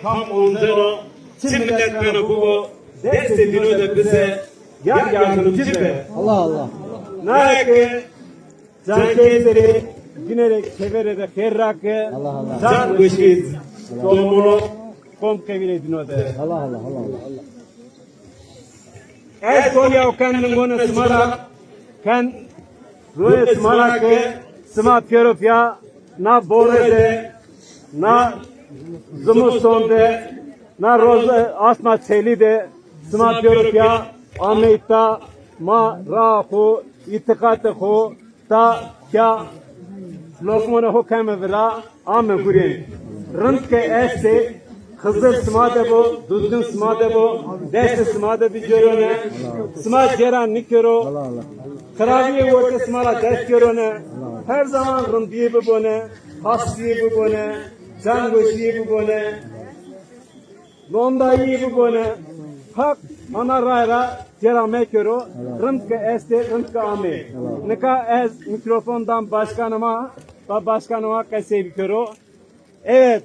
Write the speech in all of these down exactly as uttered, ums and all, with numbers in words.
Kam omzeno, çi milet beno bibo, destê dîno de bize, ya yardimcî be. Allah Allah. Naye ke can keyserê, ginerek çeverê de xêr ra ke, Allah Allah, can weşî domono, qom qewînê dîno de. Allah Allah, Allah Allah. Ez Kolya û ken lingone sima ra, ken royê sima ra ke sima pêro pîya na bore de, na zimiston de, na roz asma çelî de sima pêro pîya amey ta, ma raa xo, îtîqatê xo ta pîya, lokmonê xo keme vira, ame hurên. Rind ke estê, Xizir sima de bo, Duzgin sima de bo, destê sima de bicêrone. Sima cêra nêkero. Xiravîyê wertê sima ra dest gêrone. Her zaman rindîye bibone, hastîye bibone, canweşîye bibone, londayîye bibone. Haq ana ray ra cêra mekero. Rind ke estê, rind ke amê. Nika ez mîkrofon dam başkanê ma, ba başkanê ma qesey bikero. Evet,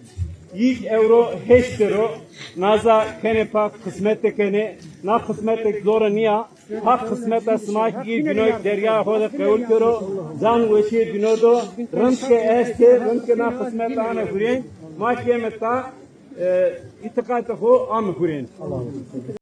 yîk ewro heşt ero, naza kenê pa xismete kenê, na xismetek zore nîya, Haq xismeta sima kî bînoy deryaya xo de qewul kero, can weşîye dîno do, rind ke estê, rind ke na xismeta ame hurên, ma keme ta, e, îtîqatê xo ame hurên.